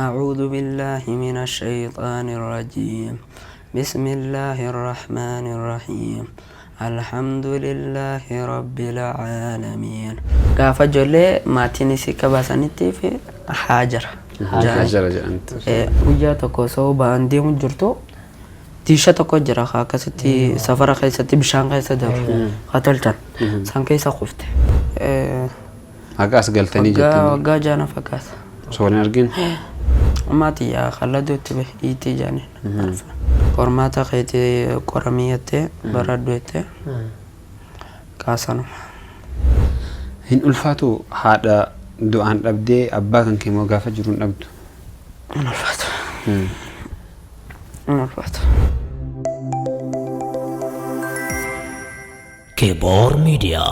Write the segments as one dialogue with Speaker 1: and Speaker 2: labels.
Speaker 1: أعوذ بالله من الشيطان الرجيم. بسم الله الرحمن الرحيم. الحمد لله رب العالمين. Gaafa ijoollee maatiin isii akka baasanitti fi Haajara.
Speaker 2: Haajara jedhamti.
Speaker 1: Guyyaa tokko osoo ba'an deemu jirtu diisha tokko jira ka akkasitti safara keessatti bishaan keessa dabru ka tolchan san keessa kufte.
Speaker 2: Haga as galtanii
Speaker 1: Waggaa
Speaker 2: jettanii.
Speaker 1: waggaa jaana fakkaata.
Speaker 2: Osoo wal hin argin.
Speaker 1: Ammaa tiyya kalladootti bahe iitii jaaniin. Qormaata keetii qoramii jettee baradhu jettee kaasanuma.
Speaker 2: Hin ulfaatu haadha du'aan dhabdee abbaa kan kee immoo gaafa jiruun dhabdu.
Speaker 1: Hin ulfaatu. Hin ulfaatu.
Speaker 3: Keboor Media.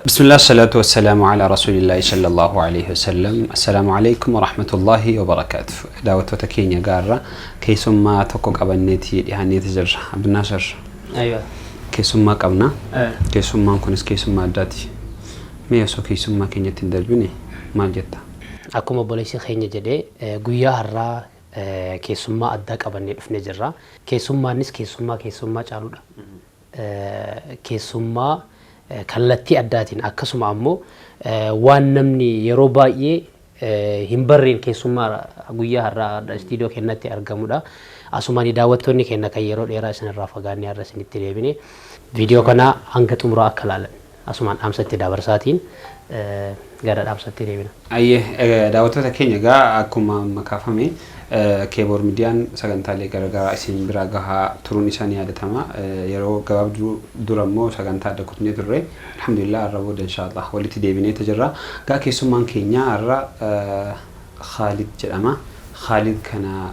Speaker 2: Bismillah salatu wassalamu ala rasulillahi sallallahu alayhi wasallam. Assalaamu alaykum warahmatullahi wabarakaatu. Daawwattoota keenya gaarra keessummaa tokko qabanneeti dhiyaanneeti jirra. Abdinaasir
Speaker 4: Aywa.
Speaker 2: keessummaa qabna. Keessummaan kunis keessummaa addaati. Mee osoo keessummaa keenyatti hin darbine maal jetta?
Speaker 4: Akkuma obboleessi keenya jedhee guyyaa har'aa keessummaa addaa qabannee dhufnee jirra. Keessummaanis keessummaa keessummaa caaludha. Keessummaa kallattii addaatiin akkasuma ammoo waan namni yeroo baay'ee hin barreen keessummaa guyyaa har'aa istiidiyoo keenyatti argamudha. Asumaan daawwattoonni keenya kan yeroo dheeraa isinirraa fagaannee har'a isinitti deebine viidiyoo kana hanga xumuraa akka ilaalan asumaan dhaamsatti dabarsaatiin gara dhaamsatti deebina.
Speaker 2: Ayyee, daawwattoota keenya egaa akkuma amma kaafame Keeboor Miidiyaan sagantaalee garaagaraa isin bira gahaa turuun isaa ni yaadatama. Yeroo gabaabduu dura immoo sagantaa adda kutnee turre. Alhamdulillah, har'a booda inshaallah walitti deebineeta jirra. Gaa keessummaan keenya har'a Khaalid jedhama. Khaalid kana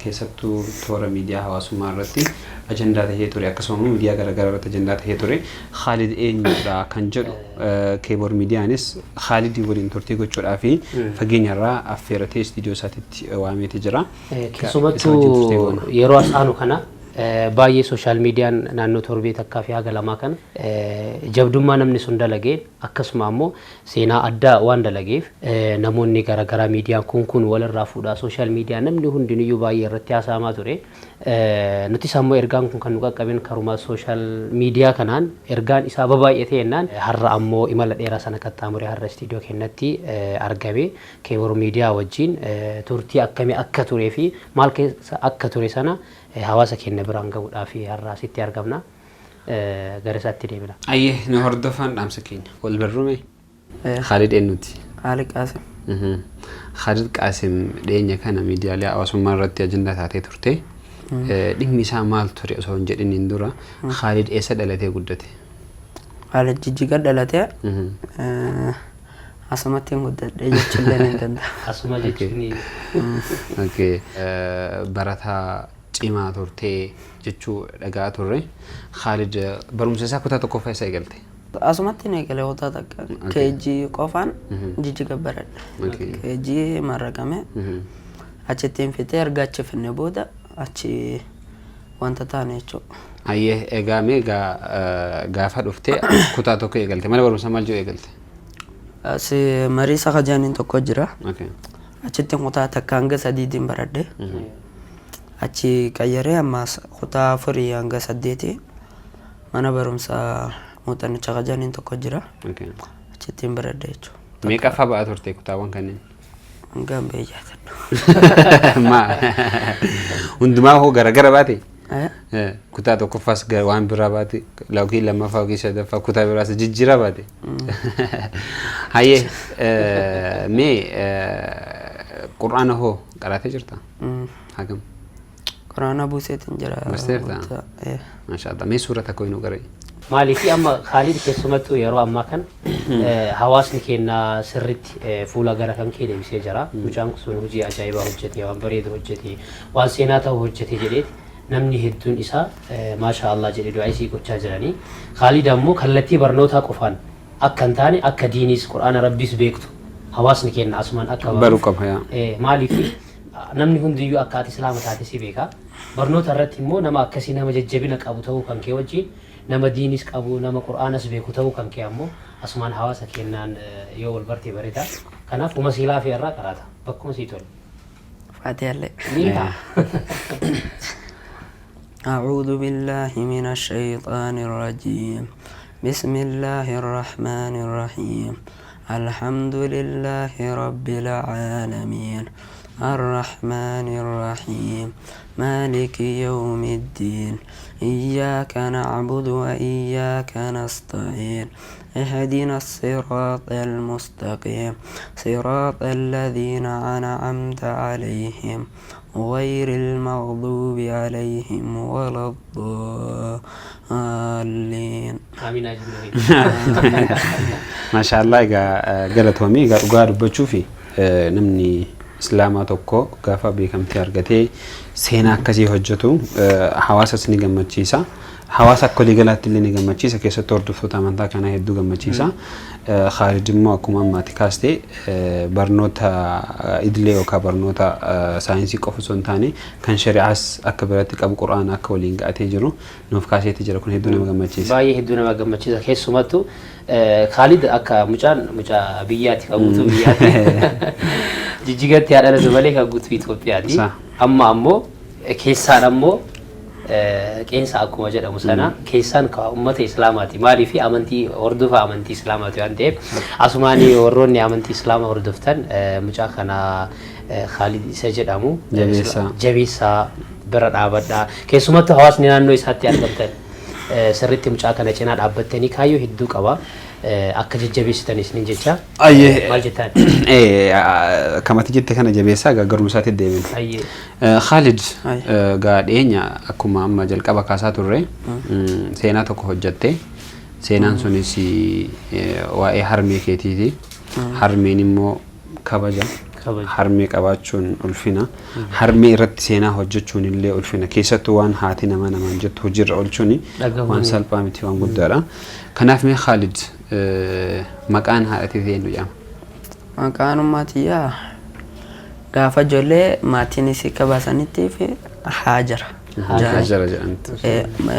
Speaker 2: keessattuu toora miidiyaa hawaasummaa irratti ajandaa tahee ture, akkasuma immoo miidiyaa garaagaraa irratti ajandaa tahee ture. Khaalid eenyudha kan jedhu Keeboor Miidiyaanis Khaalidii waliin turtii gochuudhaa fi fageenya irraa affeeratee istiidiyoo isaatitti waameeti jira. Isa wajjin turtii
Speaker 4: Keessumattuu
Speaker 2: goona.
Speaker 4: yeroo as aanu kana baay'ee social miidiyaan naannoo torbee takkaa fi haga lamaa kana jabdummaa namni sun dalageen akkasuma ammoo seenaa addaa waan dalageef namoonni garaagaraa miidiyaan kun kun walirraa fuudhaa social miidiyaa namni hundinuyyuu baay'ee irratti haasa'amaa ture. Nutis ammoo ergaan kun kan nu qaqqabeen karuma social miidiyaa kanaan ergaan isaa babaay'atee jennaan har'a ammoo imala dheeraa sana qaxxaamuree har'a istiidiyoo keenyatti argame Keeboor Miidiyaa wajjin turtii akkamii akka turee fi maal keessa akka ture sana hawaasa keenya biraan gahuudhaaf har'a asitti argamna. Gara isaatti deebina.
Speaker 2: Ayyee, nu hordofaan dhaamsa keenya. Wal barrume? Khaalid eenyuti?
Speaker 1: Khaalid Qaasim.
Speaker 2: Khaalid Qaasim dhiyeenya kana miidiyaalee hawaasummaa irratti ajandaa taatee turte. Dhimmi isaa maal ture osoo hin jedhiniin dura Khaalid eessa dhalatee guddate?
Speaker 1: Khaalid Jijjiga dhalatee asumatti hin guddadhe jechuullee ni danda'a.
Speaker 4: Asuma jechuun
Speaker 2: Okay. Barataa cimaa turtee jechuu dhaga'aa turre. Khaalid barumsa isaa kutaa tokkoffaa eessa eegalte?
Speaker 1: Asumatti ni eegale kutaa takka. KG qofaan Jijjiga baradhe. KG marraqame. Achitti hin fixee, erga achi finne booda achi wanta taane jechuudha.
Speaker 2: Ayyee, egaa mee egaa gaafa dhuftee kutaa tokko eegalte mana barumsaa maal jedhu eegalte?
Speaker 1: As Mariisa Kajaaniin tokko jira. Achitti kutaa takka hanga sadiitiin baradhe. Achi qayyaree ammaas kutaa afurii hanga saddeeti mana barumsaa muuxannicha Kajaaniin tokko jira. Achittiin baradhe jechuudha.
Speaker 2: Meeqaffaa ba'aa turte kutaawwan kanneen?
Speaker 1: Hanga hin beeyyatadhu.
Speaker 2: Maa hundumaa hoo garagara baate? Kutaa tokkoffaas waan biraa baate, yookiin lammaffaa yookiin sadaffaa kutaa biraas jijjiiraa baate. Hayyee, mee qur'aana hoo qaraatee jirta? Hagam?
Speaker 1: Quraana buuseetiin jira.
Speaker 2: Buusteerta? Maashaallah. Mee suura tokko nu qara'i.
Speaker 4: Maaliif amma Khaalid keessumattuu yeroo ammaa kana hawaasni keenya sirritti fuula gara kan kee deebisee jira. Mucaan sun hojii ajaa'ibaa hojjete, waan bareedu hojjete, waan seenaa ta'u hojjete jedheeti namni hedduun isaa maashaa Allah jedhe du'aa isii gochaa jiranii. Khaalid ammoo kallattii barnootaa qofaan akka hin taane akka diiniis quraana rabbiis beektu hawaasni keenya asumaan akka
Speaker 2: Baruu qaba yaa.
Speaker 4: Maaliif namni hundiyyuu akka ati islaama taate si beeka. Barnoota irratti immoo nama akkasii nama jajjabina qabu ta'uu kan kee wajjin nama diinis qabu nama qur'aanas beeku ta'uu kan kee ammoo asumaan hawaasa kennaan yoo wal barte bareeda. Kanaaf uma sii laafee irraa qaraata. Bakkuma sii tole.
Speaker 1: Faatihaallee.
Speaker 4: Ni ta'a.
Speaker 1: أعوذ بالله من الشيطان الرجيم بسم الله الرحمن الرحيم الحمد لله رب العالمين الرحمن الرحيم مالك يوم الدين إياك نعبد وإياك نستعين اهدنا الصراط المستقيم صراط الذين أنعمت عليهم غير المغضوب عليهم ولا الضالين.
Speaker 4: Amiin haa jennu.
Speaker 2: Maashaallah, egaa galatoomii. Egaa dhugaa dubbachuu fi namni islaamaa tokko gaafa beekamtii argatee seenaa akkasii hojjetu hawaasas ni gammachiisa. Hawaasa akka waliigalaatti illee ni gammachiisa, keessattuu hordoftoota amantaa kanaa hedduu gammachiisa. Khaalid immoo akkuma ammaatti kaastee barnoota idilee yookaan barnoota saayinsii qofa osoo hin taane kan shari'aas akka biratti qabu, quraana akka waliin ga'atee jiru nuuf kaaseetti jira, kun hedduu nama gammachiisa.
Speaker 4: Baay'ee hedduu nama gammachiisa, keessumattuu Khaalid akka mucaan mucaa biyyaati, kan guutuu biyyaati. Jijjigatti haa dhalatu malee kan guutuu Itoophiyaati. Amma ammoo keessaan ammoo qeensa akkuma jedhamu sana keessaan ka uummata Islaamaati. Maaliif amantii hordofa amantii Islaamaati waan ta'eef, asumaanii warroonni amantii Islaamaa hordoftan mucaa kana Khaalid isa jedhamu
Speaker 2: Jabeessaa.
Speaker 4: Jabeessaa, bira dhaabadhaa. Keessumattuu hawaasni naannoo isaatti argamtan sirriitti mucaa kana cinaa dhaabbattanii kaayyoo hedduu qaba. Akka jajjabeessitan isinin jecha.
Speaker 2: Ayyee.
Speaker 4: Maal jettaan?
Speaker 2: Kamati jette kana jabeessaa, egaa garuu isaatti deebina.
Speaker 4: Ayyee.
Speaker 2: Khalid,
Speaker 1: Aye.
Speaker 2: Gaa dhiyeenya akkuma amma jalqaba kaasaa turre seenaa tokko hojjatte. Seenaan sunis waa'ee harmee keetiiti. Harmeen immoo kabaja.
Speaker 4: Kabaja.
Speaker 2: Harmee qabaachuun ulfina. Harmee irratti seenaa hojjechuun illee ulfina. Keessattuu waan haati nama namaan jettu hojiirra oolchuun
Speaker 4: Dhagahuun.
Speaker 2: waan salphaa miti, waan guddaadha. Kanaaf mee Khalid, maqaan haadha teetii eenyu jedhama?
Speaker 1: Maqaan ummatiyyaa gaafa ijoollee maatiin isii kabaasanitti fi Haajara.
Speaker 2: Haajara jedhamti.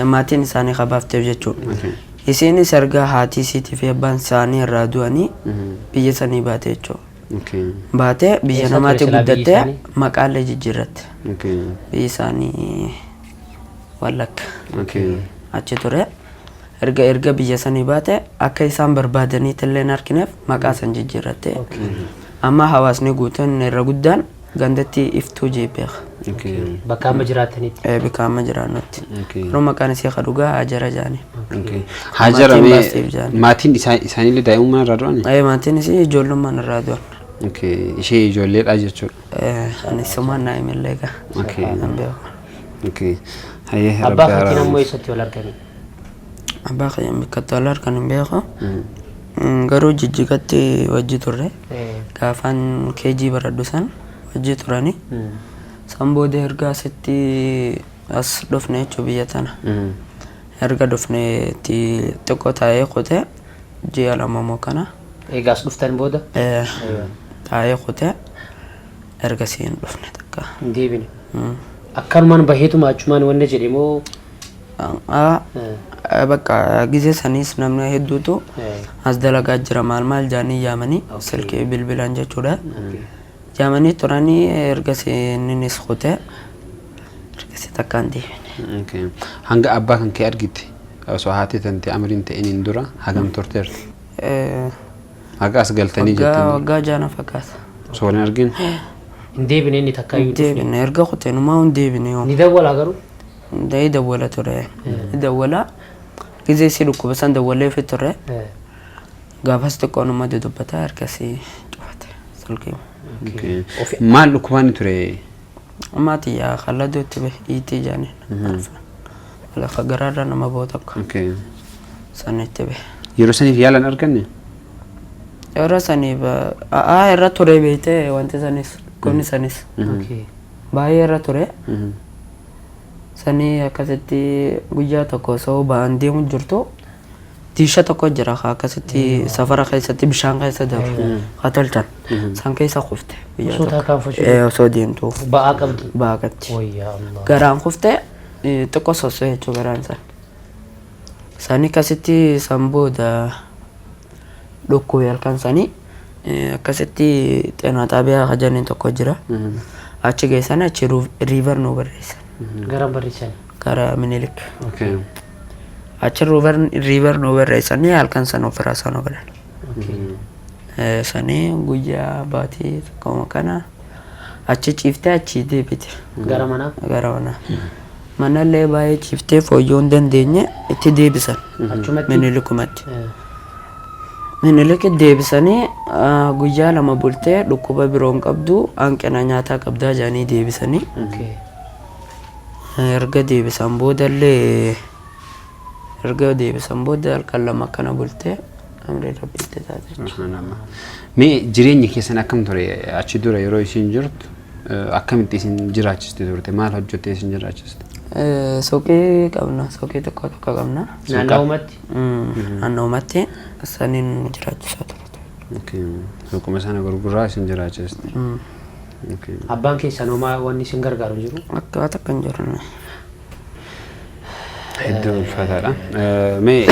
Speaker 1: Maatiin isaanii kabaafteef jechuudha.
Speaker 2: Okay.
Speaker 1: Isiinis erga haati isiitii fi abbaan isaanii irraa du'anii biyya sanii baate jechuudha. Baatee biyya
Speaker 4: Eessa ture
Speaker 1: namaatti
Speaker 4: silaa biyyi
Speaker 1: guddattee
Speaker 4: isaanii?
Speaker 1: Maqaallee jijjiirratte. Biyyi isaanii Wallagga. Achi ture. Erga biyya sanii baate akka isaan barbaadaniitti illee hin argineef maqaa san jijjiirratte. Amma hawaasni guutuun irra guddaan gandatti Iftuu jee beeka.
Speaker 4: Bakka amma jiraatanitti.
Speaker 1: Bakka amma jiraannutti. Yeroo maqaan isii ka dhugaa Haajara jaani.
Speaker 2: Haajara.
Speaker 1: Maatiin
Speaker 2: Mee
Speaker 1: baasteef jaani.
Speaker 2: Maatiin isaaniillee daa'imummaa irraa du'ani?
Speaker 1: Maatiin isii ijoollummaan irraa du'an.
Speaker 2: Okay. Ishee ijoolleedha jechuudha.
Speaker 1: Ani sumaan naa himillee egaa. Hin beeku.
Speaker 2: Okay. Hayyee,
Speaker 4: Abbaa
Speaker 2: Rabbi
Speaker 4: keetiin
Speaker 2: araaramu.
Speaker 4: ammoo eessatti wal arganii?
Speaker 1: Abbaa kiyya bakka wal argan hin beeku. Garuu Jijjigatti wajji turre. Gaafaan keejii baradhu san wajji turani. San booda erga asitti as dhufne jechuu biyya tana. Erga dhufne itti xiqqoo taa'ee kutee ji'a 2 moo kana.
Speaker 4: Egaa as dhuftan booda
Speaker 1: Taa'ee kutee ergasii hin dhufne takka.
Speaker 4: Hin deebine. Akkanumaan baheetuma achumaan wanna jedhe moo?
Speaker 1: Bakka gizee saniis namni hedduutu as dalagaa jira, maal maal jaanii yaamanii, silkii bilbilaan jechuudha. Yaamanii turanii ergasii inninis kutee ergasii takka hin deebine.
Speaker 2: Okay. Hanga abbaa kan kee argite osoo haati tante amriin ta'iniin dura hagam turteerti? Haga as galtanii
Speaker 1: Waggaa
Speaker 2: jettanii
Speaker 1: waggaa 6 fakkaata.
Speaker 2: Osoo waliin argin?
Speaker 4: Hin deebine inni takka
Speaker 1: Hin
Speaker 4: iyyuu hin dhufne.
Speaker 1: deebine, erga kutee numaa hin deebine yoo.
Speaker 4: Ni dawwalaa garuu?
Speaker 1: Ni dawwala ture. Ni dawwala. Gizee isii dhukkuba san dawwaleefi ture. Gaafas xiqqoo nama dudubbata, ergasii cufate silkii.
Speaker 2: Okay. Maal dhukkubaan ture?
Speaker 1: Maatii yaa kalladuu itti bahe iitii jaaniin. Lafa garaarra nama ba'u tokko san itti bahe.
Speaker 2: Yeroo saniif yaala hin arganne?
Speaker 1: Yeroo saniif a'aa irra ture beektee, wanti sanis dhukkubni sanis baay'ee irra ture. Sanii akkasitti guyyaa tokko osoo ba'an deemu jirtu diisha tokko jira ka akkasitti safara keessatti bishaan keessa darbu ka tolchan san keessa kufte guyyaa
Speaker 4: Osoo
Speaker 1: tokko.
Speaker 4: tarkaanfachuu
Speaker 1: Osoo deemtu.
Speaker 4: Ba'aa qabdi.
Speaker 1: Ba'aa qabdi.
Speaker 4: Wayyaa Allah.
Speaker 1: Garaan kufte, xiqqoo sossoo jechuu garaan san. Sanii akkasitti san booda dhukkube halkan sanii, akkasitti xeenaa xaabiyaa ka jedhaniin tokko jira. Achi geessan, achi refer nu barreessan.
Speaker 4: Garam barreessan?
Speaker 1: Gara Minilik. Achi refer nu barreessanii halkan sana ofirraa nu godhan. Sanii guyyaa baatii tokkoma kana achi ciiftee achi deebite.
Speaker 4: Gara manaa?
Speaker 1: Gara manaa. Manallee baay'ee ciiftee fooyya'uu hin dandeenye, itti deebisan.
Speaker 4: Achumatti?
Speaker 1: Minilikumatti. Minilik deebisanii guyyaa 2 bultee dhukkuba biroo hin qabdu, hanqina nyaataa qabdaa jedhanii deebisanii. Erga deebisan boodallee, erga deebisan booda halkan 2 akkana bultee amrii rabbiitti taate jechuudha.
Speaker 2: Subhanallah. Mee jireenyi keessan akkam ture achi dura yeroo isin jirtu, akkamitti isin jiraachiste turte, maal hojjettee isin jiraachiste?
Speaker 1: Suuqii qabna, suuqii tokko tokko qabna.
Speaker 4: Naanna'umatti?
Speaker 1: Naanna'umatti saniin nu jiraachisaa turte.
Speaker 2: Okay. Suuquma sana gurguraa isin jiraachiste. Okay.
Speaker 4: Abbaan keessan homaa wanni isin gargaaru hin jiru?
Speaker 1: Akka takka hin jiru.
Speaker 2: Hedduu ulfaataadha. Mee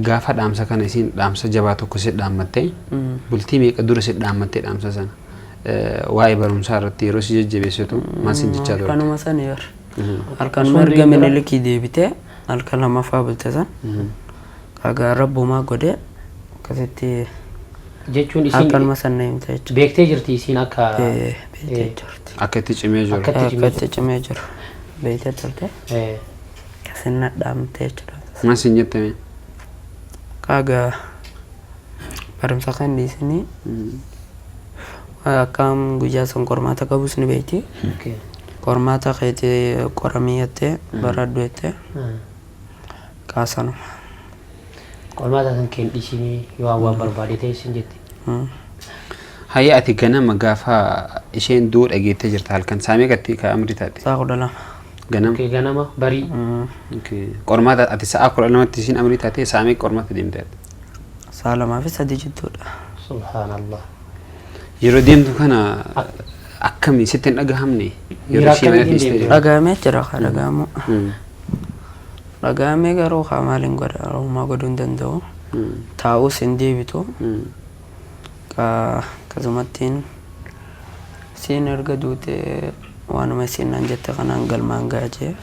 Speaker 2: gaafa dhaamsa kana isin dhaamsa jabaa tokko si dhaammattee, bultii meeqa dura si dhaammattee dhaamsa sana, waa'ee barumsaa irratti yeroo si jajjabeessitu maal sin jechaa turte?
Speaker 1: Halkanuma sani bar. Halkanuma erga Minilikii deebitee halkan lamaffaa bulte san. Kagaa rabbumaa godhee akkasitti
Speaker 4: Jechuun isin
Speaker 1: halkanuma san na himte jechuudha.
Speaker 4: Beektee jirti isiin akka
Speaker 1: Beektee jirti.
Speaker 2: Akka itti cimee jiru.
Speaker 4: Akka itti
Speaker 1: Akka
Speaker 4: cimee
Speaker 1: itti cimee jiru. Beektee turte. Akkasin na dhaamte jechuudha.
Speaker 2: Maal sin jette mee?
Speaker 1: Kagaa barumsa kan dhiisinii akkam guyyaa sun qormaata qabus ni beekti. Qormaata keetii qoramii jettee baradhu jettee kaasanuma.
Speaker 4: Qormaata kan keen dhiisinii yoo waan barbaade ta'e isin jette.
Speaker 2: Hayya, ati ganama gaafa isheen du'uu dhageettee jirta, halkan saa meeqatti ka amri taate?
Speaker 1: Sa'a 12.
Speaker 2: Ganama.
Speaker 4: Okay, ganama barii.
Speaker 2: Okay. Qormaata ati sa'a 12tti isheen amrii taate, sa'a meeqa qormaata deemte ati?
Speaker 1: Sa'a 2 fi 3 jidduudha.
Speaker 4: Subhaanallah.
Speaker 2: Yeroo deemtu kana akkami, sitti hin dhagahamne? Yeroo
Speaker 4: Miira
Speaker 2: ishee mana
Speaker 4: akkamiitiin
Speaker 2: dhiistee
Speaker 4: deemte?
Speaker 2: deemtu.
Speaker 1: Dhagahamee jira haa dhagahamu. Dhagahamee garuu haa maaliin godha, homaa godhuu hin danda'u. Taa'us hin deebitu. Akkasumattiin siin erga duute waanuma isiin naan jette kanaan galmaan ga'a jee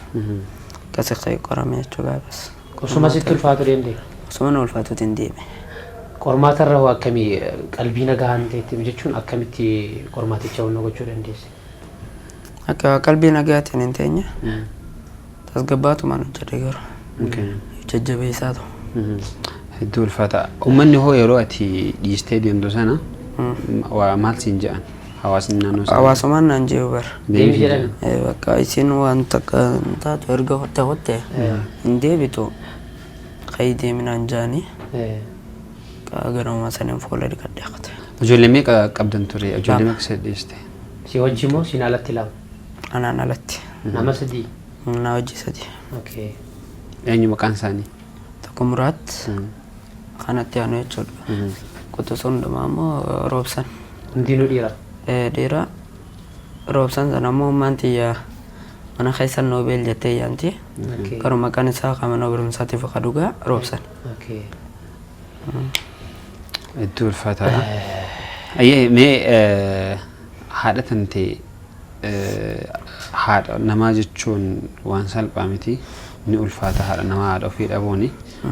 Speaker 1: akkasi ka'e qorame jechuu gaafas.
Speaker 4: Osuma sitti ulfaatu deemte.
Speaker 1: Osuma na ulfaatuutiin hin deeme.
Speaker 4: Qormaata irra hoo akkamii, qalbii nagaan ta'etti jechuun akkamitti qormaaticha hunda gochuu dandeesse?
Speaker 1: Akka qalbii nagaatiin hin teenye, tasgabbaatumaan hojjedhe garuu. Jajjabeessaa ta'u.
Speaker 2: Hedduu ulfaata. Uummanni hoo yeroo ati dhiistee deemtu sana waa maal siin jedhan? Hawaasni naannoo sana?
Speaker 1: Hawaasumaan naan jiru bara.
Speaker 4: Deemi jedhan.
Speaker 1: Bakka isin waan takka hin taatu, erga hotte hotte hin deebitu, ka'ii deemi naan jaanii ganama saniin fuula dhiqadhee qate.
Speaker 2: Ijoollee meeqa qabdan ture? Ijoollee meeqa si dhiiste?
Speaker 4: Si wajji moo siin alatti lama?
Speaker 1: Anaan alatti.
Speaker 4: Nama sadii.
Speaker 1: Na hojii sadi.
Speaker 4: Okay.
Speaker 2: Eenyu maqaan isaanii?
Speaker 1: Tokko Muraat kanatti aanu jechuudha. Quxisuun dhumaa immoo Roobsan.
Speaker 4: Hundinuu dhiira.
Speaker 1: Dhiira. Roobsan sana immoo ummaan tiyya mana keessa Noobeel jettee yaamti. Garuu maqaan isaa kan mana barumsaatiif ka dhugaa Roobsan.
Speaker 2: Hedduu ulfaataadha. Ayyee, mee haadha tante, haadha namaa jechuun waan salphaa miti. Ni ulfaata haadha namaa, haadha ofii dhabuuni.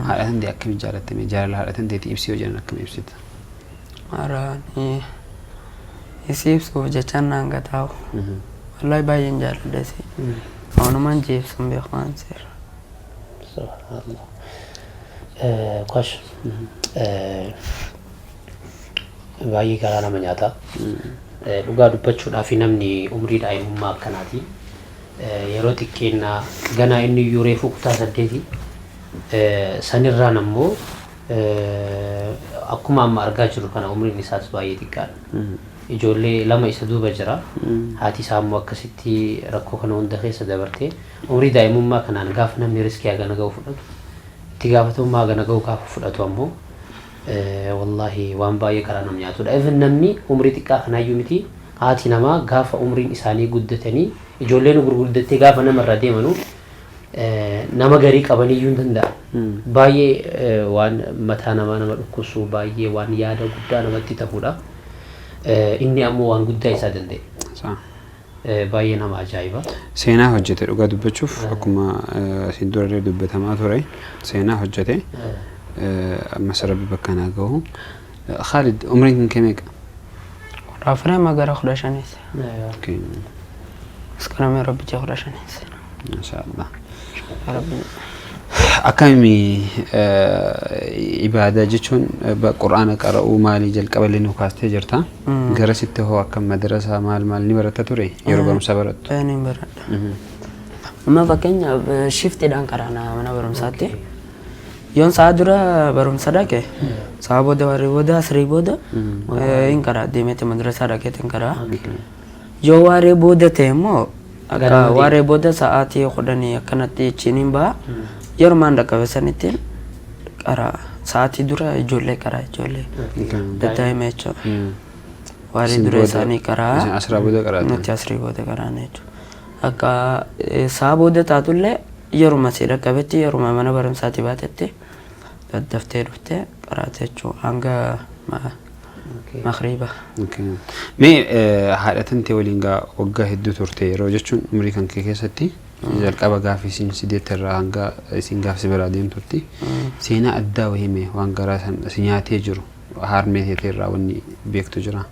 Speaker 2: Haadha tante akkamitti jaalatte mee, jaalala haadha tanteetii ibsi yoo jedhan akkam ibsita?
Speaker 1: Haadha isii ibsuuf jechaan naan gataa'u. Wallahi baay'een jaalladha isii. Wanumaan jee ibsuun beeku waan seera.
Speaker 4: Subhanallah. Kwash. Baay'ee garaa nama nyaata. Dhugaa dubbachuudhaaf namni umrii daa'imummaa akkanaati. Yeroo xiqqeennaa ganaa inni iyyuu reefuu kutaa 8. Sanirraan ammoo akkuma amma argaa jirru kana umriin isaas baay'ee xiqqaadha. Ijoollee lama isa duuba jira. Haati isaa immoo akkasitti rakkoo kana hunda keessa dabartee umrii daa'imummaa kanaan gaafa namni riskii hagana ga'u fudhatu, itti gaafatamummaa hagana ga'u gaafa fudhatu ammoo, wallaahi waan baay'ee karaa nama nyaatudha. Even namni umrii xiqqaa kanaayyuu miti, haati namaa gaafa umriin isaanii guddatanii ijoolleen gurguddattee gaafa namarraa deemanu nama garii qabaniyyuu hin danda'an. Baay'ee waan mataa namaa nama dhukkubsu, baay'ee waan yaada guddaa namatti ta'udha. Inni ammoo waan guddaa isaa danda'e. Baay'ee nama ajaa'iba.
Speaker 2: Seenaa hojjete dhugaa dubbachuuf, akkuma isin dura illee dubbatamaa ture, seenaa hojjete. Ammas Rabbi bakka naa gahu. Khaalid, umriin kan kee meeqa?
Speaker 1: 14 amma gara 15. Asqaramee Rabbicha 15.
Speaker 2: Maashaallah.
Speaker 1: Rabbi.
Speaker 2: Akkami ibaadaa jechuun qur'aana qara'uu maalii jalqaba illee nu kaastee jirta. Gara sitti hoo akkam, madrasaa maal maal ni baratta ture yeroo barumsa barattu?
Speaker 1: Ni baradha. Amma fakkeenyaaf shiftiidhaan qaraana mana barumsaatti. Yoon sa'a dura barumsa dhaqe, sa'a booda, warri booda, asirii booda hin karaa deemeeti madrasaa dhaqeeti hin karaa. Yoo waaree booda ta'e immoo akka waaree booda sa'aatii 10 akkanatti achiin hin ba'a. Yerumaan dhaqqabe sanitti qaraa. Sa'aatii dura ijoollee qaraa, ijoollee daddaa'ima jechuudha. Waaree
Speaker 2: Isin
Speaker 1: dura
Speaker 2: booda-
Speaker 1: isaanii qaraa.
Speaker 2: Isin asraa booda qaraatan?
Speaker 1: Nuti asrii booda qaraana jechuudha. Akka sa'a booda taatullee yeruma si dhaqqabetti, yeruma mana barumsaatii baatetti daddaftee dhuftee qaraate jechuudha hanga makriiba.
Speaker 2: Mee haadha tantee waliin gaa waggaa hedduu turte yeroo jechuun umrii kan kee keessatti jalqaba gaafa isin si deette irraa hanga isin gaafa si biraa deemtutti seenaa addaa wayii mee waan garaa san si nyaatee jiru harmee teetee irraa wanni beektu jira?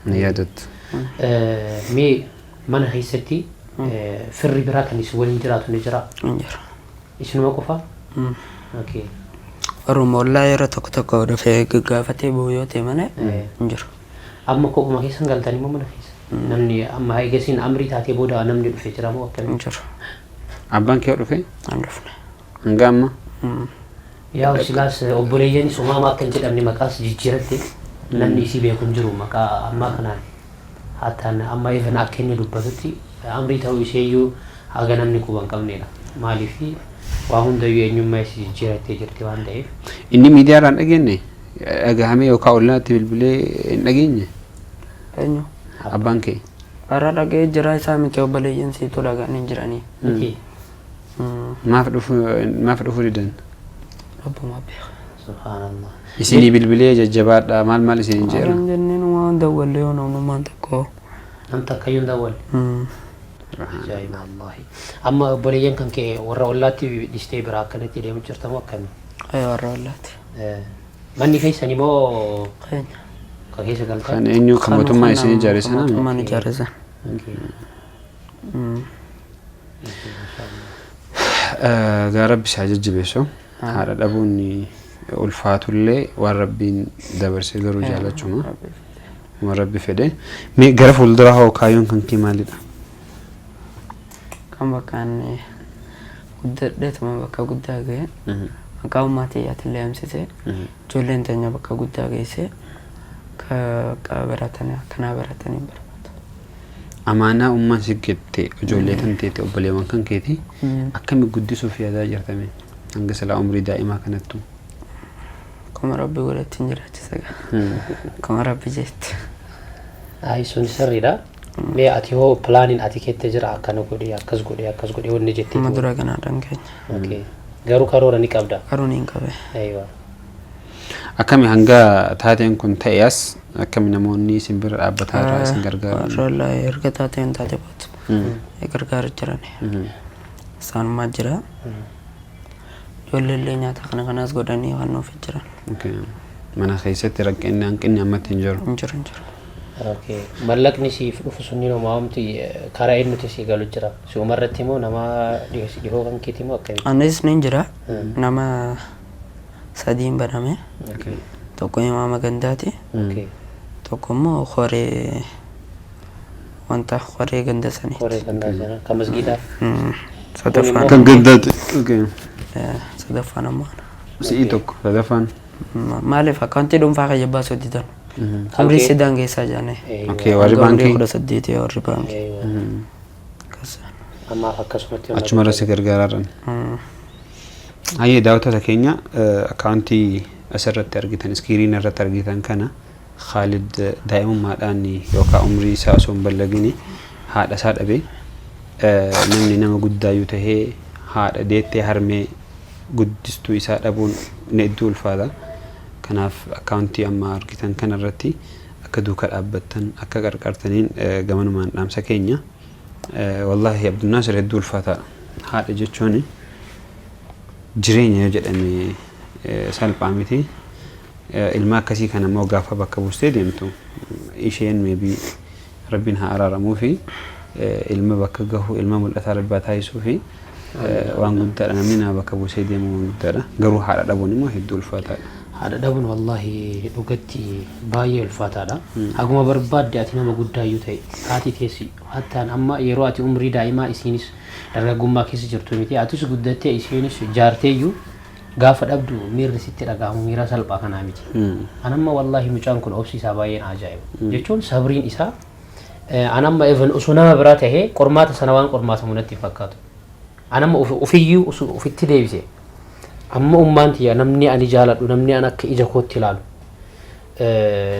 Speaker 2: Ni yaadattu?
Speaker 4: Mee mana keessatti firri biraa kan isin waliin jiraatu ni jiraa?
Speaker 1: Hin jiru.
Speaker 4: Isinuma qofaa? Okay.
Speaker 1: Warruma ollaa yeroo tokko tokko dhufee gaggaafatee bu'u yoo ta'e malee hin jiru.
Speaker 4: Amma kophuma keessan galtanii moo mana keessa? Namni amma eegasiin amrii taatee booda namni dhufe jira moo akkamii?
Speaker 1: Hin jiru.
Speaker 2: Abbaan kee dhufe?
Speaker 1: Hin dhufne.
Speaker 2: Hanga amma?
Speaker 4: Yaa silaas obboleeyyanis uumama akka hin jedhamne maqaas jijjiiratte, namni isii beeku hin jiru maqaa ammaa kanaan. Hattaan amma even akka inni dubbatutti amrii ta'uu isheeyyuu haga namni quba hin qabnedha. Maaliif waa hundayyuu eenyummaa isii jijjiirattee jirti waan ta'eef.
Speaker 2: Inni miidiyaa irraa hin dhageenye, dhagahamee yookaan ollaatti bilbilee hin dhageenye?
Speaker 1: Eenyu?
Speaker 2: Abbaan kee.
Speaker 1: Karaa dhaga'ee jira, isaa miti, obboleeyyan siitu dhaga'anii jiranii.
Speaker 4: Miti.
Speaker 2: Maaf dhufuu didan?
Speaker 1: Rabbuma beeka.
Speaker 4: Subhaanallah.
Speaker 2: Isinii bilbilee jajjabaadha maal maal isiniin jedha?
Speaker 1: Waan jenneen waan dawwallee yoo namnummaan tokko.
Speaker 4: Nam takkayyuu hin dawwalle. Ajaa'iba wallahi. Amma obboleeyyan kan kee warra ollaatti dhistee biraa akkanatti deemu jirta moo akkamii?
Speaker 1: Ee, warra ollaatti.
Speaker 4: Manni keessan immoo
Speaker 1: Keenya.
Speaker 4: kan keessa galtan?
Speaker 2: Kan eenyu, kan mootummaa isin ijaare sana?
Speaker 1: Mootummaan ijaare sana.
Speaker 2: Gaa Rabbi isaa jajjabeessu. Haadha dhabuun ulfaatullee waan Rabbiin dabarse garuu jaalachuma. Waan Rabbi fedhe. Mee gara fuulduraa hoo kaayyoon kan kee maalidha?
Speaker 1: Kan bakkaan guddadheetuma bakka guddaa ga'e. Maqaa ummaatii yaatillee hamsisee ijoolleen teenya bakka guddaa geesse ka baratanii akkanaa baratanii barbaadu.
Speaker 2: Amaanaa ummaan si gette, ijoollee tan teete, obboleewwan kan keeti akkami guddisuuf yaadaa jirtame hanga silaa umrii daa'imaa kanattu?
Speaker 1: Akkuma Rabbi godhatti hin jiraachisa gaa. Akkuma Rabbi jetti.
Speaker 4: Ayi, sun sirriidha. Mee ati hoo planiin ati keette jira, akkana godhee, akkas godhee, akkas godhee wanni jettee?
Speaker 1: Amma dura kanaadhaan keenya.
Speaker 4: Okay. Garuu karoora ni qabda.
Speaker 1: Garuu ni hin qabe.
Speaker 4: Aywa.
Speaker 2: Akkami hanga taateen kun ta'e as akkami namoonni isin bira dhaabbataa irraa isin gargaaran?
Speaker 1: Warra erga taateen taate baatu gargaaru jiran. Isaanumaa jira. Ijoollee illee nyaata kana kanaas godhanii waan nuuf jiran.
Speaker 2: Okay. Mana keessatti rakkinni hanqinni ammatti hin jiru.
Speaker 1: Hin jiru, hin jiru.
Speaker 4: Okay. Mallaqni siif dhufu sunniin homaa homti karaa eenyuti sii galu jira? Si'uma irratti moo nama dhihoo kan keeti moo akkamii?
Speaker 1: Anis ni jira. Nama sadiin baname. Tokko imaama gandaati. Tokko immoo horee, wanta horee ganda saniiti.
Speaker 4: Horee gandaa sana kan masgiidaa.
Speaker 1: Sadaffaan
Speaker 2: Kan gandaati. Okay.
Speaker 1: Sadaffaan ammoo ana.
Speaker 2: Si'ii tokko sadaffaan.
Speaker 1: Maaliif akkaawuntii dhuunfaa kiyya baasuu didan? Umrii si daangeessaa jedhanii.
Speaker 2: Okay, warri
Speaker 1: Hanga umrii
Speaker 2: baankii
Speaker 1: 18 warri baankii. Akkas.
Speaker 4: Ammaaf akkasumatti.
Speaker 2: Achumarra si gargaaraan. Hayyee, daawwattoota keenya, akkaawuntii asirratti argitan, screen irratti argitan kana, Khaalid daa'imummaadhaan yookaan umrii isaa osoo hin ballagini haadha isaa dhabe. Namni nama guddaayyuu tahee haadha deettee harmee guddistuu isaa dhabuun ni hedduu ulfaata. Kanaaf akkaawuntii amma argitan kana irratti Akka duukaa dhaabbattan, akka qarqartaniin gamanumaan dhaamsa keenya. Wallaahi Abdulnaasir, hedduu ulfaataadha. Haadha jechuun jireenya yoo jedhame salphaa miti. Ilma akkasii kana immoo gaafa bakka buustee deemtu, isheen maybe Rabbiin haa araaramuu fi ilma bakka gahu, ilma mul'ataa Rabbi haa taasisuu fi waan guddaadha. Namni nama bakka buusee deemu waan guddaadha. Garuu haadha dhabuun immoo hedduu ulfaataadha.
Speaker 4: Haadha dhabuun wallaahi dhugatti baay'ee ulfaataadha. Haguma barbaadde ati nama guddaayyuu ta'e, haati teessi hattaan amma yeroo ati umrii daa'imaa, isiinis dargaggummaa keessa jirtu miti, atis guddattee isheenis jaarteeyyuu gaafa dhabdu miirri sitti dhaga'amu miira salphaa kanaa miti. An amma wallaahi mucaan kun obsi isaa baay'een ajaa'iba. Jechuun sabriin isaa, an amma even osoo nama biraa tahee qormaata sana waan qormaatamu natti hin fakkaatu. An amma ofiyyuu ofitti deebise. Amma ummaan tiyya, namni ani jaaladhu, namni an akka ija kootti ilaalu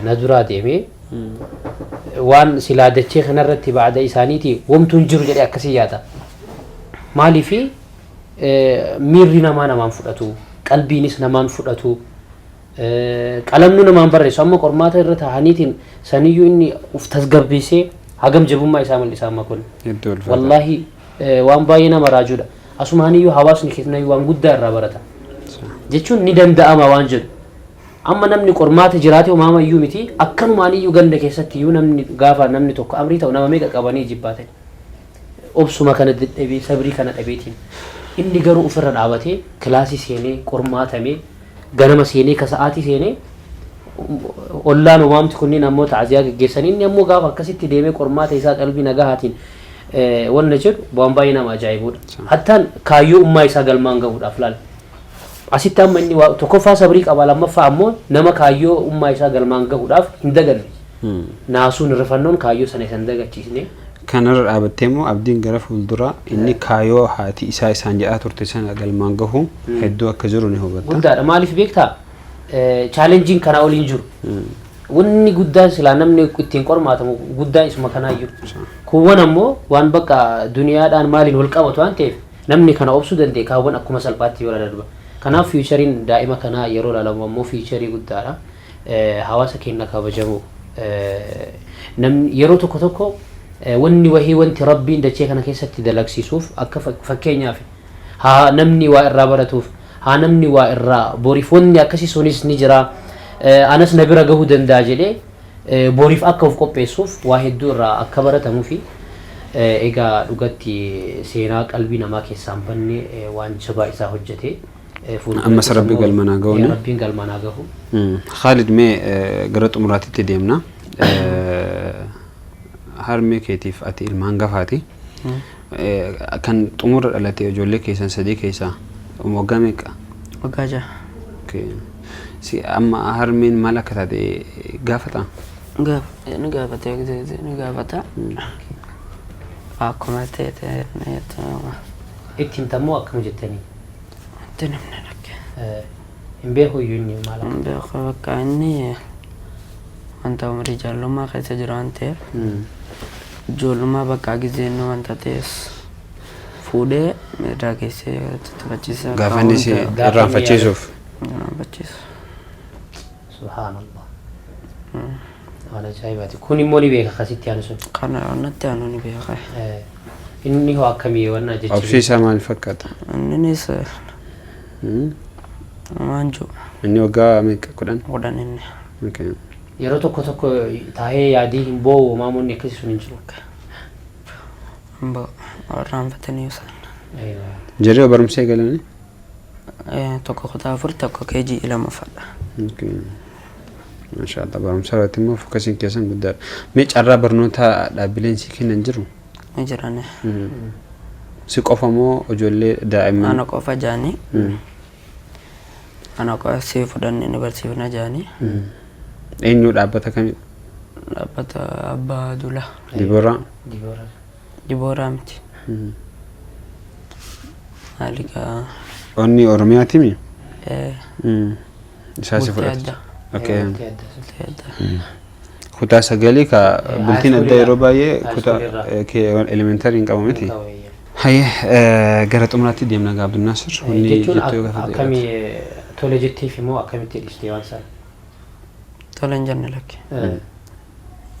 Speaker 4: na duraa deemee, waan silaa dachee kanarratti ba'ada isaaniiti womtuun jiru jedhee akkasii yaada. Maaliifi miirri namaa namaan fudhatu, qalbiinis namaan fudhatu, qalamni namaan barreessu. Amma qormaata irra taa'aniitiin saniyyuu inni uf tasgabbeessee hagam jabummaa isaa mul'isa amma kun.
Speaker 2: Hedduu ulfaata.
Speaker 4: Wallaahi waan baay'ee nama raajuudha. Asumaaniyyuu hawaasni keenya waan guddaa irraa barata. Jechuun ni danda'ama waan jedhu. Amma namni qormaata jiraate umaama iyyuu miti, akkanumaan iyyuu ganda keessatti iyyuu namni gaafa namni tokko amrii ta'u nama meeqa qabanii jibbaatan. Obsuma kana dadhabee, sabrii kana dhabeetiin. Inni garuu ofirra dhaabatee kilaasii seenee qormaatamee, ganama seenee ka sa'aatii seenee, ollaan umaamti kunniin ammoo ta'aziyaa geggeessanii, inni ammoo gaafa akkasitti deemee qormaata isaa qalbii nagahaatiin wanna jedhu waan baay'ee nama ajaa'ibudha. Hattaan kaayyoo ummaa isaa galmaan gahuudhaaf laal. Asitti amma inni tokkoffaa sabrii qaba, lammaffaa ammoo nama kaayyoo ummaa isaa galmaan gahuudhaaf hin daganne. Naasuun rifannoon kaayyoo sana isa hin dagachiisne.
Speaker 2: Kanarra dhaabattee immoo abdiin gara fuulduraa inni kaayoo haati isaa isaan jedhaa turte sana galmaan gahu hedduu akka jiru ni hubatta.
Speaker 4: Guddaadha. Maaliif beektaa? Challengeiin kanaa oliin jiru. Wanni guddaan silaa namni ittiin qormaatamu guddaan isuma kanaa jiru. Kuuwwan ammoo waan bakka duniyaadhaan maaliin wal qabatu waan ta'eef, namni kana obsuu danda'e kaawwan akkuma salphaatti bira darba. Kanaaf futureiin daa'ima kanaa yeroo ilaalamu ammoo future guddaadha. Hawaasa keenya kabajamoo, namni yeroo tokko tokko wanni wahii wanti Rabbiin dachee kana keessatti dalagsiisuuf akka fakkeenyaaf haa namni waa irraa baratuuf, haa namni waa irraa boriif wanni akkasii sunis ni jira, anas na bira gahuu danda'a jedhee boriif akka of qopheessuuf waa hedduu irraa akka baratamuu fi egaa dhugatti seenaa qalbii namaa keessaa hin banne, waan jabaa isaa hojjete.
Speaker 2: Ammas Rabbi galma naa gahuuni.
Speaker 4: Rabbiin galma naa gahu.
Speaker 2: Khaalid, mee gara xumuraatitti deemna. Harmee keetiif ati ilma hangafaati. Kan xumura dhalate ijoollee keessan sadii keessaa waggaa meeqa?
Speaker 1: Waggaa 6.
Speaker 2: Si amma harmeen maal akka taate gaafata?
Speaker 1: Ni gaafata, ni gaafata. Akkuma ta'e ta'e.
Speaker 4: Itti himtammoo akkama jettanii?
Speaker 1: Itti namni rakke.
Speaker 4: Hin beeku iyyuu inni maal akka.
Speaker 1: Hin beeku, bakka inni wanta umurii ijoollummaa keessa jiru waan ta'eef, ijoollummaa bakka gizee inni wanta ta'es fuudhee irraa geessee taphachiisa.
Speaker 2: Gaafa inni si irraanfachiisuuf.
Speaker 1: Irraanfachiisu.
Speaker 4: Subhaanallah. Waan ajaa'ibaati. Kun immoo ni beeka akkasitti aanu sun.
Speaker 1: Kana natti aanu ni beeka.
Speaker 4: Inni hoo akkamii waan jechi?
Speaker 2: Obsi isaa maal fakkaata?
Speaker 1: Innis waan jiru.
Speaker 2: Inni waggaa meeqa? 10?
Speaker 1: 10 inni.
Speaker 2: Okay.
Speaker 4: Yeroo tokko tokko taa'ee yaadii hin boo'u, maamonni akkasii sun hin jiru.
Speaker 1: Hin ba'u. Irraanfatanii isaan.
Speaker 2: Jarri barumsa eegalanii?
Speaker 1: Tokko kutaa 4, tokko KG lammaffaadha.
Speaker 2: Okay. Maashaallah, barumsa irratti immoo focusiin keessan guddaadha. Mee carraa barnoota dhaabbileen sii kennan jiru?
Speaker 1: Ni jirani.
Speaker 2: Si qofa moo ijoollee daa'imman?
Speaker 1: Ana qofa jaanii. Ana qofa si fudhanne ni barsiifna jaanii.
Speaker 2: Eenyu, dhaabbata kamidha?
Speaker 1: Dhaabbata Abbaa Duulaa.
Speaker 2: Dibooraa?
Speaker 4: Dibooraa.
Speaker 1: Dibooraa miti. Maaligaa.
Speaker 2: Onni Oromiyaatimi?
Speaker 1: Eh.
Speaker 2: Isaa si
Speaker 1: Bultii
Speaker 2: fudhatu.
Speaker 1: addaa.
Speaker 2: Okay.
Speaker 4: Bultii addaa.
Speaker 1: Bultii addaa.
Speaker 2: Kutaa sagalii ka bultiin addaa yeroo baay'ee
Speaker 4: High
Speaker 2: kutaa
Speaker 4: school irraa.
Speaker 2: Elementary hin qabu miti.
Speaker 4: Qabu, eeyyee.
Speaker 2: Hayyee, gara xumuraatti deemna gaa, Abdulnaasir. Wanni
Speaker 4: Jechuun
Speaker 2: jettee yoo gaafate
Speaker 4: akkamii tole jetteef immoo akkamitti dhiistee waan sana?
Speaker 1: Tole hin jenne, lakki.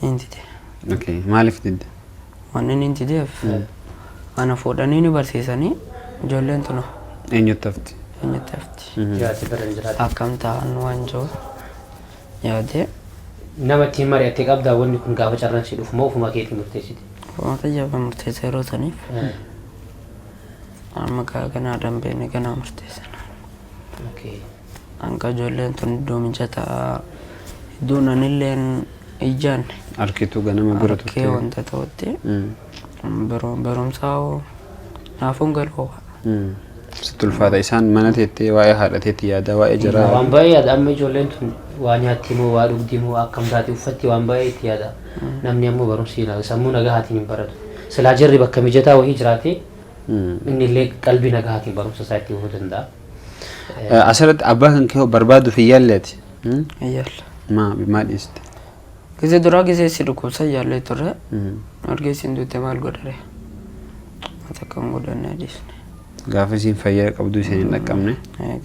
Speaker 1: Niin dide.
Speaker 2: Okay. Maaliif didde?
Speaker 1: Wanni niin dideef ana fuudhanii ni barsiisanii ijoolleen tun
Speaker 2: Eenyutti hafti?
Speaker 1: Eenyutti hafti?
Speaker 4: Jiraate bira hin jiraate.
Speaker 1: Akkam ta'an waan jiru yaadee.
Speaker 4: Nama ittiin mari'attee qabdaa wanni kun gaafa carraan si dhufu moo ofuma keetii murteessite?
Speaker 1: Uummata jabaa murteessa yeroo saniif amma ganaa dambeenne ganaa murteessan. Hanga ijoolleen tun iddoo mijataa iddoon anilleen ijjaanne
Speaker 2: Arkituu ganama bira
Speaker 1: arkee
Speaker 2: turte.
Speaker 1: Wanta ta'utti barumsaa naafuun galuu.
Speaker 2: Sitti ulfaata isaan mana teettee waa'ee haadha teetti yaada waa'ee jaraa.
Speaker 4: Waan baay'ee yaada. Amma ijoolleen tun waa nyaatti moo waa dhugdi moo akkam taate uffatti waan baay'ee itti yaada. Namni ammoo barumsi sammuu nagahaatiin hin baratu. Silaa jarri bakka mijataa wayii jiraate inni illee qalbii nagahaatiin barumsa isaa itti fufuu danda'a.
Speaker 2: Asirratti abbaa kan kee barbaaduuf hin yaalleeti?
Speaker 1: Yaalla.
Speaker 2: Maa maa dhiiste?
Speaker 1: Gisee duraa gisee si dhukkubsa yaallee turre. Erga isin duute maal godhare? Wanta akkam godhannee dhiisne.
Speaker 2: Gaafa isiin fayyaa qabdu isin hin dhaqqabne.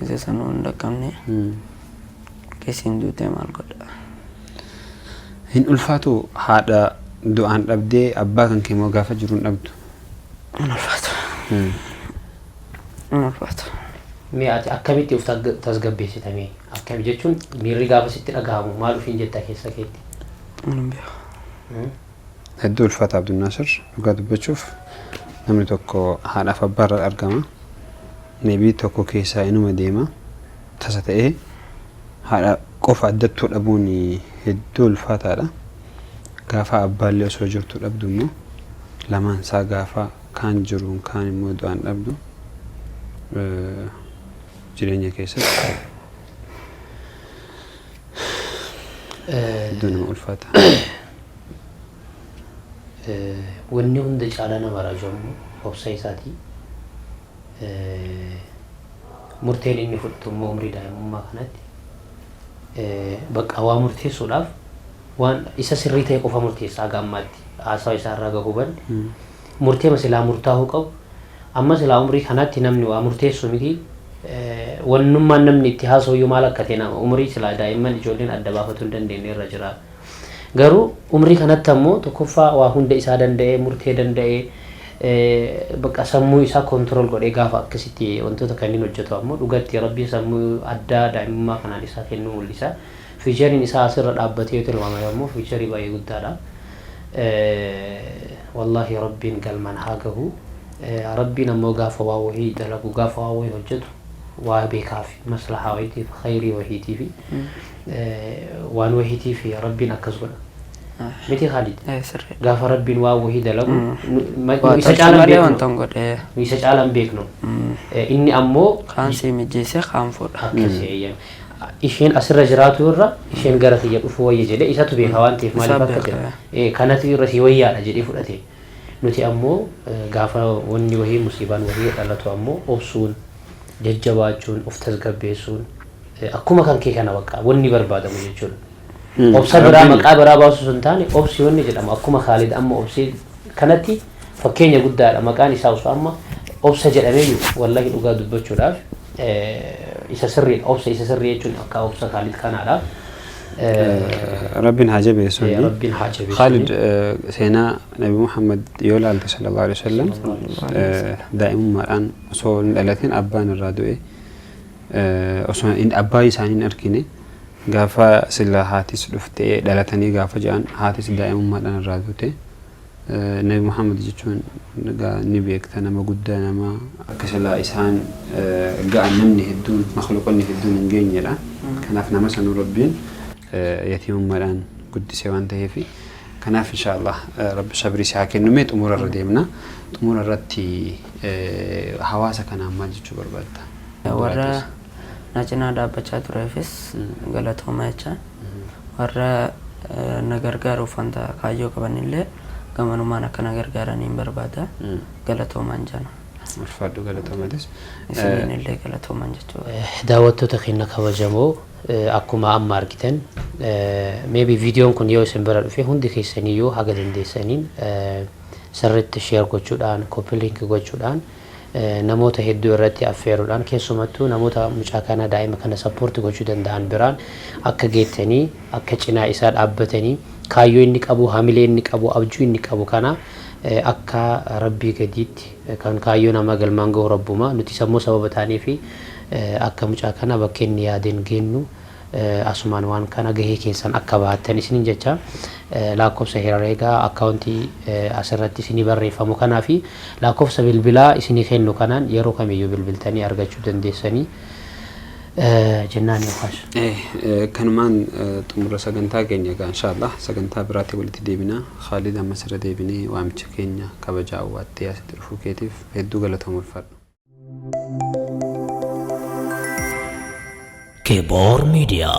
Speaker 1: Gisee sanuu hin dhaqqabne. Erga isin duute maal godha?
Speaker 2: Hin ulfaatu haadha du'aan dhabdee abbaa kan kee immoo gaafa jiru hin dhabdu?
Speaker 1: Hin ulfaatu. Hin ulfaatu.
Speaker 4: Mee ati akkamitti of tasgabbeessita mee? Akkami jechuun miirri gaafa sitti dhagahamu maal ofiin jetta keessa keetti?
Speaker 1: Hin beeku.
Speaker 2: Hedduu ulfaata Abdulnaasir, dhugaa dubbachuuf namni tokko haadhaaf abbaa irraa argama. Maybe tokko keessaa inuma deema. Tasa ta'ee haadha qofa addattuu dhabuun hedduu ulfaataadha. Gaafa abbaallee osoo jirtu dhabdu immoo lamaan isaa gaafa kaan jiruun kaan immoo du'aan dhabdu jireenya keessatti hedduu nama ulfaata.
Speaker 4: Wanni hunda caalaa nama raaju ammoo obsa isaati. Murteen inni fudhatu immoo umrii daa'imummaa kanatti bakka waa murteessuudhaaf waan isa sirrii ta'e qofa murteessa. Haga ammaatti haasawa isaa irraa gahu hubanne murtee silaa murtaa'uu qabu amma silaa umrii kanatti namni waa murteessu miti. Wannummaan namni itti haasa'u maal akka ta'e nama umrii silaa daa'imman ijoolleen adda baafatu hin dandeenye irra jira. Garuu umrii kanatti ammoo tokkoffaa waa hunda isaa danda'ee murtee danda'ee bakka sammuu isaa control godhee gaafa akkasitti wantoota kanneen hojjetu ammoo dhugatti Rabbiin sammuu addaa daa'imummaa kanaan isaa kennuu mul'isa. Futureiin isaa asirra dhaabbatee yoo tilmaamame ammoo future baay'ee guddaadha. Wallaahi Rabbiin galmaan haa gahu. Rabbiin ammoo gaafa waa wahii dalagu, gaafa waa wahii hojjetu waa beekaaf, maslahaa wahiitiif, khayrii wahiitiif, waan wahiitiif Rabbiin akkas godha. Miti Khaalid?
Speaker 1: Sirrii.
Speaker 4: Gaafa Rabbiin waa wahii dalagu
Speaker 1: Waa
Speaker 4: isa
Speaker 1: tolcha
Speaker 4: caalaan
Speaker 1: malee
Speaker 4: beeknu.
Speaker 1: Wanta hin godhe.
Speaker 4: Isa caalaan beeknu. Inni ammoo
Speaker 1: Kaan sii mijeessee kaan fuudha.
Speaker 4: Akkasii eeyyame. Isheen asirra jiraatu irra isheen gara tiyya dhufuu wayya jedhee isatu beeka waan ta'eef maaliif
Speaker 1: Isa
Speaker 4: akka
Speaker 1: beeka.
Speaker 4: ta'e kanatu irra sii wayyaadha jedhee fudhate. Nuti ammoo gaafa wanni wahii musiibaan wahii dhalatu ammoo obsuun, jajjabaachuun, of tasgabbeessuun akkuma kan kee kana bakka wanni barbaadamu jechuudha. Obsa biraa maqaa biraa baasuu sun taane obsi wanni jedhamu akkuma Khaalid amma obsi kanatti fakkeenya guddaadha. Maqaan isaa osoo amma obsa jedhameeyyuu wallahi dhugaa dubbachuudhaaf isa sirriidha. Obsa isa sirrii jechuun akka obsa Khaalid kanaadha.
Speaker 2: Rabbiin haa jabeessu.
Speaker 4: Rabbiin haa jabeessu.
Speaker 2: Khaalid, seenaa Nabi Muhammad yoo ilaalte sallallahu alaihi wasallam daa'imummaadhaan osoo hin dhalatin abbaan irraa du'e, osoo abbaa isaanii hin argine gaafa sila haatis dhuftee dhalatanii gaafa jedhan haatis daa'imummaadhaan irraa duute. Nabi Muhammad jechuun ni beekta, nama guddaa, nama akka silaa isaan ga'an namni hedduun makhluuqonni hedduun hin geenyedha. Kanaaf nama sanuu Rabbiin yatiimummaadhaan guddise waan ta'eef kanaaf inshaallah Rabbi sabrii si haa kennu. Mee xumura irra deemna. Xumura irratti hawaasa kanaan maal jechuu barbaadda?
Speaker 1: Warra na cinaa dhaabbachaa tureefis galatooma jecha, warra na gargaaruuf wanta kaayyoo qabanillee gamanumaan akka na gargaaraniin barbaada. Galatoomaan jana.
Speaker 2: Ulfaadhu, galatoomatis.
Speaker 1: Isiniin illee galatoomaan jechuudha.
Speaker 4: Daawwattoota keenya kabajamoo, akkuma amma argitan maybe viidiyoon kun yoo isin bira dhufe hundi keessaniyyuu haga dandeessaniin sirriitti share gochuudhaan, copy link gochuudhaan, namoota hedduu irratti affeeruudhaan, keessumattuu namoota mucaa kana daa'ima kana support gochuu danda'an biraan akka geettanii akka cinaa isaa dhaabbatanii Kaayyoo inni qabu, hamilee inni qabu, abjuu inni qabu kana akka Rabbii gadiitti kan kaayyoo namaa galmaan gahu Rabbuma. Nutis ammoo sababa taaneefi akka mucaa kana bakka inni yaadeen geennu asumaan waan kana gahee keessan akka bahattan isinin jecha laakkofsa herreegaa akkaawuntii asirratti isinii barreeffamu kanaa fi laakkofsa bilbilaa isinii kennu kanaan yeroo kamiyyuu bilbiltanii argachuu dandeessanii jennaan yookaas.
Speaker 2: Kanumaan xumura sagantaa keenya egaa inshaallah sagantaa biraatti walitti deebina. Khaalid ammas irra deebinee waamicha keenya kabajaa awwaattee asitti dhufuu keetiif hedduu galatoom ulfaadhu.
Speaker 3: Keboor Media.